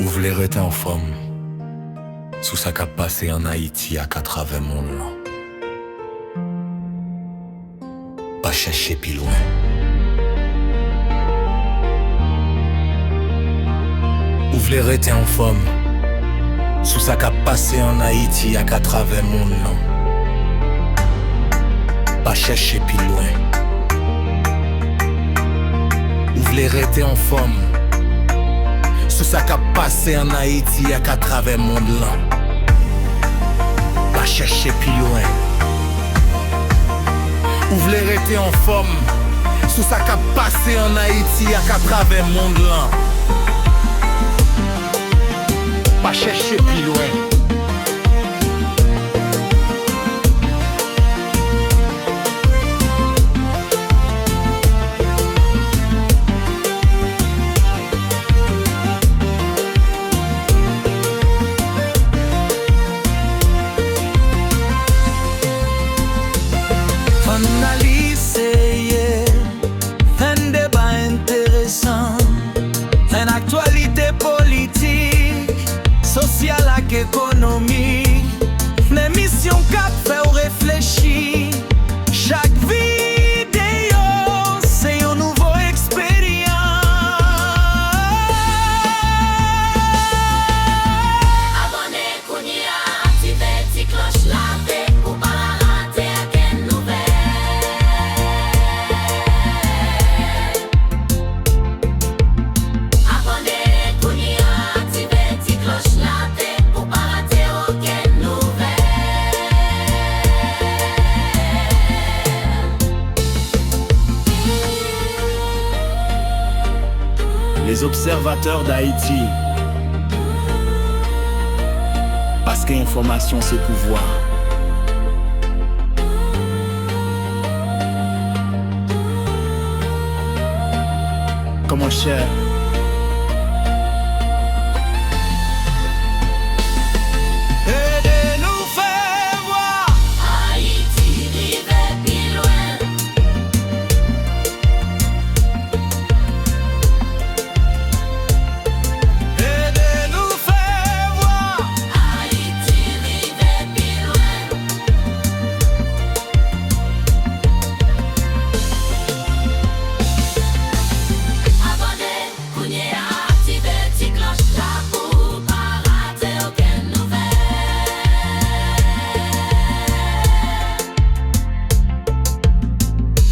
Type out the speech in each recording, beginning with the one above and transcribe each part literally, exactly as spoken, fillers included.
Ou vle rete anfòm sou sa k ap pase ann Ayiti ak atravè mond lan? Pa chèche pi lwen. Ou vle rete anfòm sou sa k ap pase ann Ayiti ak atravè mond lan? Pa chèche pi lwen. Ou vle rete anfòm sou sa k ap pase ann Ayiti ak atravè mond lan? Pa chèche pi lwen. Ou vle rete anfòm sou sa k ap pase ann Ayiti ak atravè mond lan? Pa chèche pi lwen. Ann al eseye fè n deba enteresan, fè n aktyalite politik, sosyal ak ekonomik. N emisyon k ap fè w reflechi. Chak videyo se yon nouvo eksperyans. Abòne kounye a, aktive ti klòch la pou pa rate okenn nouvèl. Abòne kounye a, aktive ti klòch la pou pa rate okenn nouvèl. Les Observateurs d'Haïti. Paske enfòmasyon se pouvwa. Come on, share. Ede nou fè vwa Ayiti rive pi lwen. Ede nou fè vwa Ayiti rive pi lwen. Abòne kounye a, aktive ti klòch la pou w pa rate okenn nouvèl.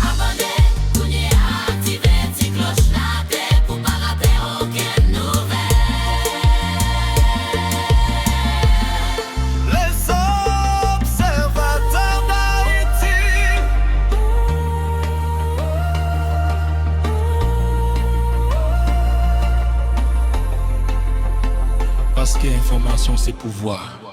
Abòne kounye a, aktive ti klòch la pou w pa rate okenn nouvèl. Les Observateurs d'Haïti. Paske enfòmasyon se pouvwa.